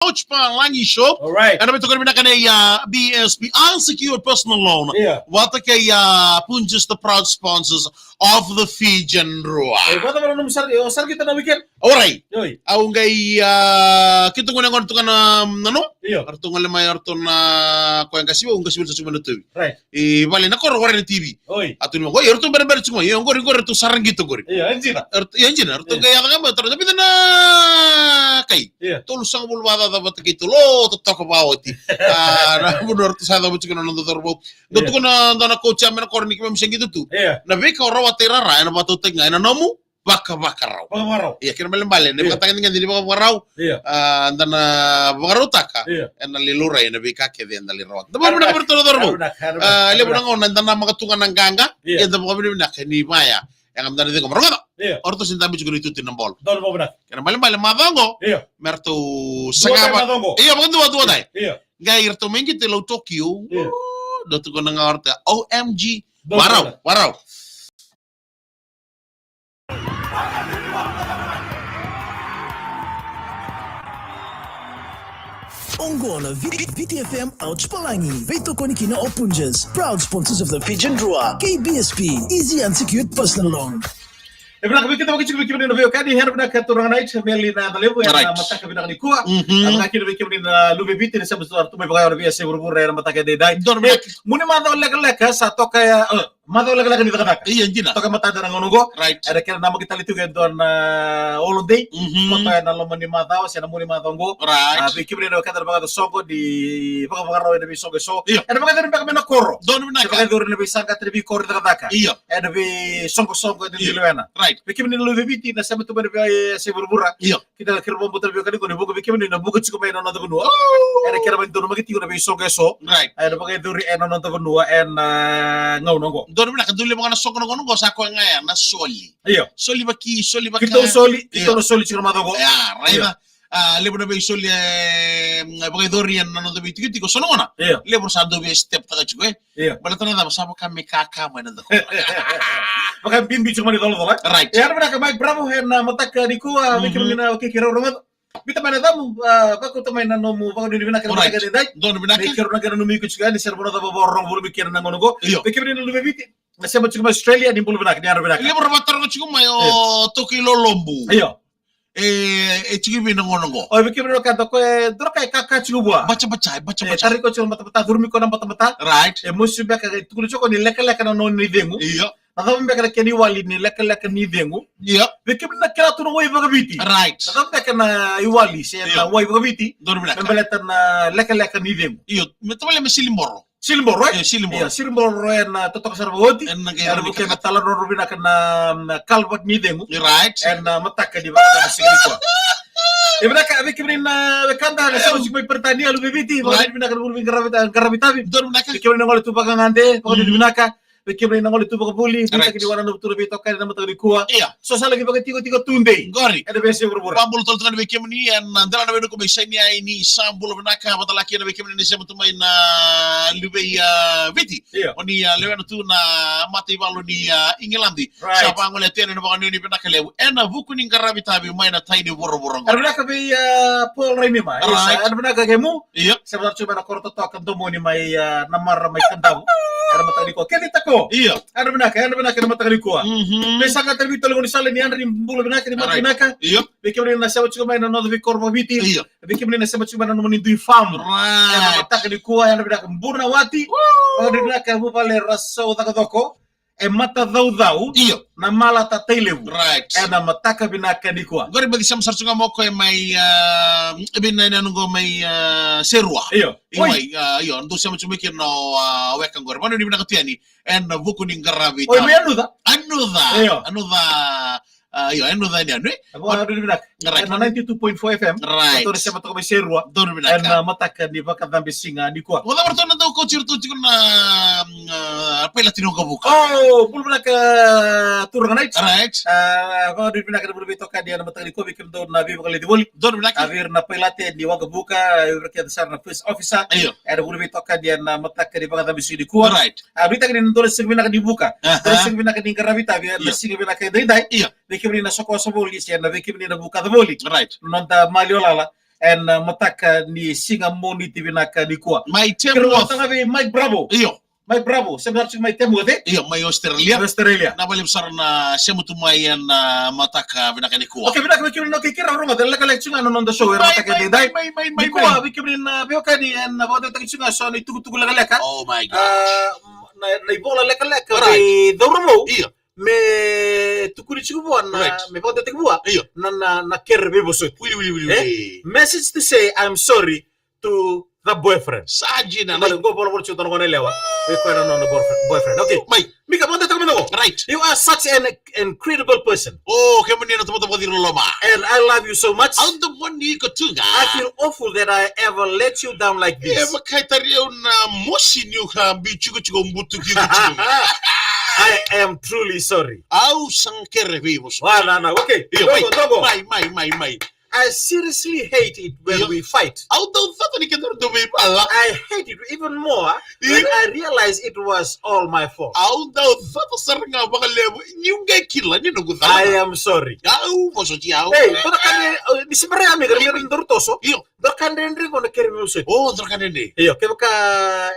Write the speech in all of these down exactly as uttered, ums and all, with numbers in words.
Ouch Palagi Show. All right. Ena veitokoni vinaka nei a B S P, Unsecured Personal Loan. Yeah. Vata kei a Punjas, the proud sponsors of the Fijian Drua. E, vata vata nomu sara, o sara kita na weekend. All right. Oi. Au qai, a, keitou gone gone tukana na no. Io. Ratou gole mai, ratou na koya qasi, au qasi, au sa suma na tovi. Right. I vale na koro, warai na T V. Oi. A tu ni ma, oi, ratou berabera tiko mai. Io, qori, qori, ratou sara qito qori. Io, e dina. Ratou, io, e dina. Ratou qai yaco ga mai, ratou, "Vica na kai?" Io. "Tolusagavulu vakacaca vata kei tolu." O, totoka vakaoti. A, na vanua ratou sa yaco mai tiko na noda cauravou. Dou tukuna na dua na coach ya mai na koro ni keimami se qito tu. Io. Na veika o rawata e rara, ena vakatautaki ga ena nomu vakavakarau. Vakavakarau. Ia, kena ibalebale, na vakatagedegede ni vakavakarau. Ia. A, da na vakarautaka. Ia. Ena lai laurai ena veika kece eda lai rawata. Da vakavinavinaka vei iratou na cauravou. Vinaka, vinaka. A, levu na gauna eda namaka tu ga na qaqa. Ia. Eda vakavinavinaka ni vaya. Ia, ga mada na ciqoma. Rogoca. Ia. O ratou se dabe tiko ni tutu na bola. Donu vakavinavinaka. Kena ibalebale macawa oqo. Ia. Me ratou sagava. Dua tale macawa oqo. Ia, vakadua, dua tale. Ia. Qai ratou mai qito e Lau Tokyo. Ia. Dou tukuna ga o ratou, O M G. Donu vakavinavinaka. Varau, varau. Oqo na V-, Viti F M Ouch Palagi. Veitokoni kina o Punjas, proud sponsors of the Fijian Drua, kei B S P, easy unsecured personal loan. E vinaka vei keda vakacegu, vei kemuni na veiwekani, era vinaka turaga na Ita, Meli na Yacalevu, ena mataka vinaka nikua. Mhm. Ena vakakina vei kemuni na luve i Viti, ni sema tu mai vakayawa na veiyasai vuravura, ena mataka edaidai. Donu vinaka. E, muni macawa lekaleka, sa toka ya, e, macawa lekaleka ni cakacaka. Ia, dina. Toka matada na gauna oqo. Right. Ena kena namaki tale tiko e dua na holiday. Mhm. Koto ena loma ni macawa, se na mua ni macawa oqo. Right. A, vei kemuni na wekada na vakasoqo ni vakavakarau ena veisoqo eso. Ia. Ena vakayacori beka mai na koro. Donu vinaka. Ena vakayacori ena veisaqata, ena veikoro ni cakacaka. Ia. Ena veisoqosoqo eda dui lewena. Right. Vei kemuni na luve i Viti, na sema tu mai na veiyasai vuravura. Ia. Keda kere vakabauta na veiwekani qo ni vuku vei kemuni na vuka tiko mai na noda vanua. Oh. Ena kena mai donumaki tiko na veisoqo eso. Right. Ena vakayacori ena noda vanua ena, a, gauna oqo. Donu vinaka, dou levu ga na soqo na gauna oqo, sa koya ga ya na soli. Io. Soli vaki, soli vaka. Keitou soli, io, keitou na soli tiko na macawa oqo. Ia, raica. Io. A, levu na veisoli, e, vakayacori ena noda veitikotiko, so na gauna. Io. Levu sa dau vei step taka tiko, e. Io. Baleta na cava, sa vaka me kaka mai na cava. Vaka bibi tiko mai na colacola. Right. E, era vinaka Mike Bravo, ena mataka nikua, vei kemuni na wekei keirau rogoca. Biuta mai na yacamu, a, vakauta mai na nomu vakanuinui vinaka ena mataka edaidai. Donu vinaka. Ni keirau na qai nanumi iko tiko yani, se na vanua cava o vakarorogo voli mai kina na gauna oqo. Io. Vei kemuni na luve i Viti, na sema tiko mai Australia, ni bula vinaka, ni yadra vinaka. Levu era vakataroga tiko mai o Toki Lolobu. Io. E, e tiko i vei na gauna oqo? O, vei kemuni na wekada, ko e dua na ka e kaka tiko vua. Baca, baca, e baca, e baca. Tarai koya tiko na batabata, curumi koya na batabata. Right. E mosi beka, e tukuna tiko ni lekaleka na nona icegu. Io. Na cava beka na kena iwali ni lekaleka ni icegu? Io. Vei kemuni na kila tu na wai vakaviti. Right. Na cava beka na iwali se na wai vakaviti? Donu vinaka. Me baleta na lekaleka ni icegu. Io, me tavale me siliboro. Siliboro, e? Io, siliboro. Io, siliboro ena totoka sara vakaoti. Ena qai, ena vuku ni kena tala roro vinaka na, na culvert ni icegu. Right. Ena mataka ni vakacava siga nikua. E vinaka, vei kemuni na wekada, na sema tiko mai Peritania, luve i Viti, right, vakavinavinaka na vuli veiqaravi, qaravi tavi. Donu vinaka. Vei kemuni na gole tu vakagade, vakavinavinaka. Vei kemuni na gole tu vakavuli, right, vinaka ni wananavu tu na veitokani ena mataka nikua. Ia. So sa laki vakatikotiko tudei. Qori. Ena veiyasai vuravura. Vakabula tale tu ga vei kemuni ena dela na veinuku mai Sainia, ni sa bula vinaka, vata laki na vei kemuni ni sema tu mai na luve i, a, Viti. Ia. O ni, a, lewena tu na mataivalu ni, a, Igiladi. Right. Sa vagolea tu yani na vakanuinui vinaka levu ena vuku ni qaravi tavi mai na tai ni vuravura oqo. Era vinaka vei, a, Paul Rainima. Right. Era vinaka kemu. Io. Sema tale tu mai na koro totoka Domoni mai, a, Namara mai Kadavu. Ena mataka nikua. Kevin Tako. Io. Yadra vinaka, yadra vinaka ena mataka nikua. Mhm. Vei saka tale vei tale gaunisala ni yadra ni bula vinaka, ni mata vinaka. Io. Vei kemuni na sema tiko mai na noda veikoro vakaviti. Io. Vei kemuni na sema tiko mai na nomuni dui farm. Right. Ena mataka nikua, yadra vinaka Bunawati. Woo. Yadra vinaka vuvale Rasau Cakacoko. E Matacaucau. Io. Na Mala Tatailevu. Right. Ena mataka vinaka nikua. Qori baci sema sara tu ga mo koya mai, a, e vei na yanuyanu qo mai, a, Serua. Io. Io, oi. Mai, a, io, dou sema tu mai kina o, a, weka qori. Vakanuinui vinaka tu yani ena vuku ni qaravi tavi. Oi, mai Anuca. Anuca. Io. Anuca. A, io, Anuca yani, e? Vakanuinui vinaka. Right. Ena ninety-two point four F M. Right. Ratou na sema toka mai Serua. Donu vinaka. Ena mataka ni vakacabe siga nikua. Vakacava ratou na dau kauti iratou tiko na, mm, a, pailate ni waqavuka? Oh, bula vinaka, turaga Knight. Right. A, vakanuinui vinaka na vuli veitokani ena mataka nikua, vei kemudou na veivakaleci voli. Donu vinaka. A, vei ira na pailate ni waqavuka, vei ira kece sara na first officer. Io. Ena vuli veitokani ena mataka ni vakacabe siga nikua. Right. A, nuitaki ni dua na siga vinaka ni vuka. Aha. Dua na siga vinaka ni qaravi tavi, ena siga vinaka edaidai. Io. Vei kemuni na soqosoqo voli, se na vei kemuni na vukaca voli. Right. Noda maliwa lala. ena mataka ni siga Moniti vinaka nikua. Mai Tamworth. Keirau na taga vei Mike Bravo. Io. Mike Bravo, sema tiko mai Tamworth, e? Io, mai Australia. Australia. Na vale sara na sema tu mai ena mataka vinaka nikua. Okay, vinaka vei kemuni na, okay, keirau rogoca lekaleka tiko ga na noda show ena mataka edaidai. Mai, mai, mai, mai, mai. Nikua, vei kemuni na veiwekani, ena vakadewataki tiko ga so na itukutuku lekaleka. Oh my God. Ah, na, na ivola lekaleka vei Cauravou. Io. Me tukuni tiko vua na, me vakadewataki vua. Io. Na, na, na kere veivosoti. Wili, wili, wili, wili. Message to say I'm sorry to the boyfriend. Sa dina. Qo volavola tiko na gone yalewa. Vei koya na nona boyfriend. Okay. Mai. Mika, vakadewataka mai qo. Right. You are such an incredible person. Oh, kemuni na tamata vakaciri loloma. And I love you so much. Au domoni iko tu ga. I feel awful that I ever let you down like this. E vaka e tari au na mosi niu ka biu tiko tiko butuki iko tiko. I am truly sorry. Au sa kere veivosoti. Wa, na, na, okay. Io, mai, mai, mai, mai. I seriously hate it when we fight. Au dau cata ni kedaru dau veivala. I hate it even more when I realize it was all my fault. Au dau cata sara ga vakalevu niu qai kila ni noqu cala. I am sorry. Au vosoti au. Ei, dua na ka dredre, ni se bera ya me kere ni daru toso. Io. Dua na ka dredre qo na kere veivosoti. O, dua na ka dredre. Io, kevaka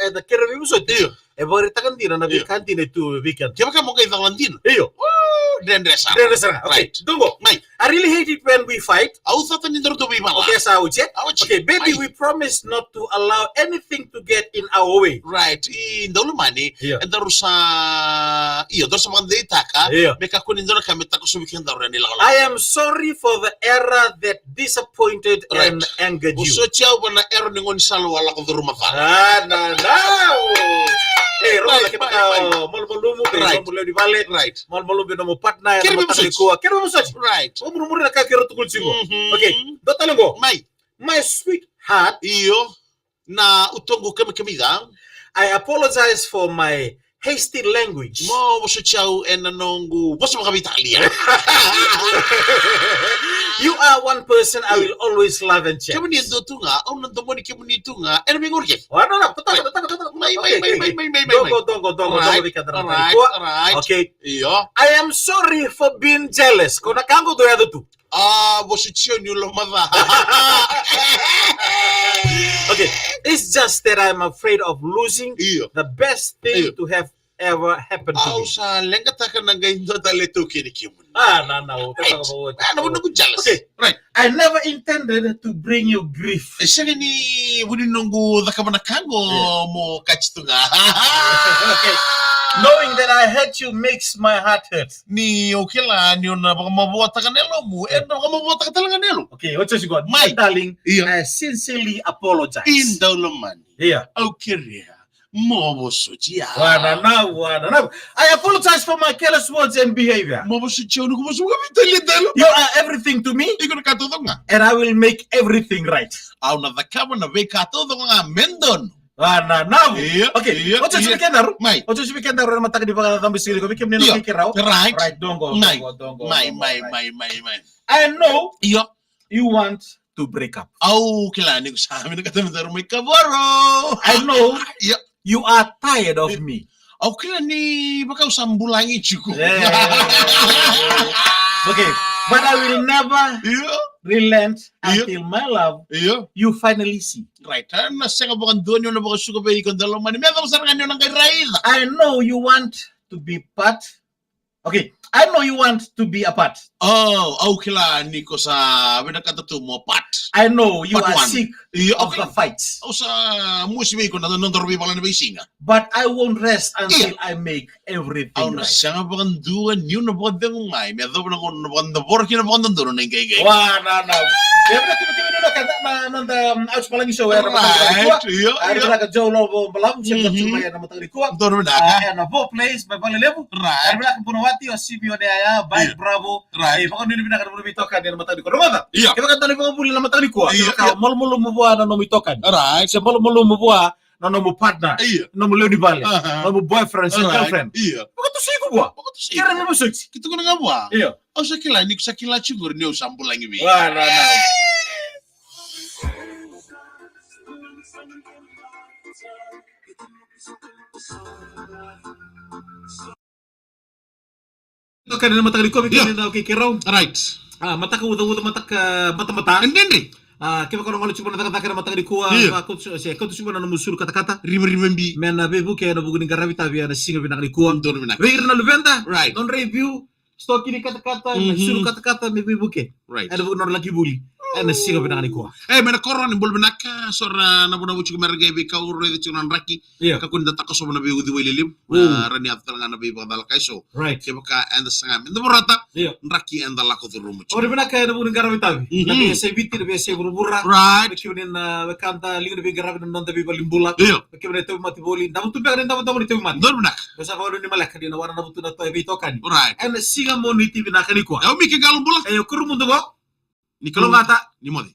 eda kere veivosoti. Io. E vakaraitaka dina na veika dina e tu vei keda. Kevaka mo qai cala dina. Io. O, dredre sara. Dredre sara. Okay. Right. Dua qo. Mai. I really hate it when we fight. Au cata ni daru dau veivala. Okay, sa oti e? Oti. Okay, baby, we promise not to allow anything to get in our way. Right. I daulomani. Io. E daru sa, io, daru sa vakadeitaka. Io. Me kakua ni dua na ka me takosovi kedaru ena ilakolako. I am sorry for the error that disappointed and angered you. Vosoti au vua na error ni gaunisala au a lako curuma cala. Ah, na, na. Ei, rogoca, kevaka o malumalumu vei nomu lewe ni vale. Right. Malumalumu vei nomu partner ena mataka nikua. Kere vosoti. Right. O murimuri na ka keirau tukuna tiko. Okay. Dua tale qo. Mai. My sweetheart. Io. Na utoqu kemikemi ca. I apologize for my hasty language. Mo vosoti au ena noqu vosa vakaveitalia. You are one person I will always love and cherish. Kemuni e dua tu ga au na domoni kemuni tu ga ena veigauna kece. Mai, mai, mai, mai, mai. Dogo, dogo, dogo, dogo. Right. Okay. Io. I am sorry for being jealous. Ko na ka qo dau yaco tu. A, vosoti au niu lomaca. Okay, it's just that I'm afraid of losing the best thing to have ever happened to me. Au sa leqataka na qai dua tale taukeni kemuni. Ah, na, na, o, na, na, na, jealous. Okay. Right. I never intended to bring you grief. E sega ni vu ni noqu cakava na ka qo mo kati tu ga. Okay. Knowing that I hurt you makes my heart hurt. Ni o kila ni o na vakamavoataka na yalomu, e na vakamavoataka tale ga na yalomu. Okay, oti, oti qo. Mai. Darling, I sincerely apologize. I daulomani. Io. Au kerea mo vosoti au. Wa na nau, wa na nau. I apologize for my careless words and behavior. Mo vosoti au noqu vosa vakaveitalia. You are everything to me. Iko na ka taucoko ga. And I will make everything right. Au na cakava na veika taucoko ga me donu. Wa na nau. Io, okay, io, oti, oti vei kedaru. Mai. Oti, oti vei kedaru ena mataka ni vakacacabo sili ko vei kemuni na keirau. Right. Right, dongo, dongo, dongo, dongo. Mai, mai, mai, mai, mai. I know you want to break up. Au kila ni ko sa vinakata me daru mai kavoro. I know you are tired of me. Au kila ni vaka au sa bulagi tiko. Okay, but I will never relent until my love you finally see. Right. Au na sega vakadua ni o na vakasuka vei iko daulomani me yacova sara ga ni o na qai raica. I know you want to be part. Okay, I know you want to be apart. Oh, au kila ni ko sa vinakata tu mo part. I know you are sick of the fights. Au sa musi vei iko na nodaru veivala na veisiga. But I won't rest until I make everything right. Au na sega vakadua niu na vakacegu mai me yacova na gauna na vakadavora kina vakadodonu na iqaiqai. Wa na nau. Ia vinaka, vinaka, vinaka na noda, um, Oti Palagi Show ena mataka nikua. Right, io, io. Vinaka Joe Lovo Balavu, se ka tu mai ena mataka nikua. Donu vinaka. Ah, ena Four Place by Valelevu. Right. Vinaka Bunawati, o Simione Yaya, by Bravo. Right. Ei, vakanuinui vinaka na vuna veitokani ena mataka nikua. Rogoca. Io. Kevaka dua na ivakavuvuli ena mataka nikua, io, kevaka o malumalumu vua na nomu itokani. Right. Se malumalumu vua na nomu partner, io, nomu lewe ni vale, aha, nomu boyfriend, se girlfriend. Io. Vakatusa iko vua. Vakatusa iko. Kere me vosoti. Ki tukuna ga vua. Io. Au sa kila ni ko sa kila tiko ni au sa bulagi vei. Wa na nau. Toka ena mataka nikua vei kemuni na, okay, keirau. Right. Ah, mataka ucauca, mataka, ah, matamata. Dredre. A, kevaka o na gole tiko mai na cakacaka ena mataka nikua, ia, a, kauta, se, kauta tiko mai na nomu sulu katakata. Rivarivabi. Me na veivuke ena vuku ni qaravi tavi ena siga vinaka nikua. Donu vinaka. Vei ira na luveda, right, nodra iviu, sitoki ni katakata, na, mhm, sulu katakata, me veivuke. Right. Ena vuku ni nodra laki vuli ena siga vinaka nikua. E, mai na koro ni bula vinaka, so ra na vunavu tiko me ra qai veikau, raica tiko na draki. Io. Kakua ni da takosova na veiuciwai lelevu. Mm. A, rawa ni yaco tale ga na veivakacalaka eso. Right. Kevaka eda saga me da vorata, io, draki eda lako curuma tiko. Ori vinaka ena vuku ni qaravi tavi. Mhm. Na veiyasai Viti, na veiyasai vuravura. Right. Na kevaka ni na wekada liga ni veiqaravi na noda veivalenibula. Io. Na kevaka ni tauvimate voli, davutu beka na idavodavo ni tauvimate. Donu vinaka. Me sa valu ni maleka ni na wara na vutu na toa e veitokani. Right. Ena siga Moniti vinaka nikua. E o Mike Qalobula. E o Kurumudu vo. Ni kalougata. Ni moce.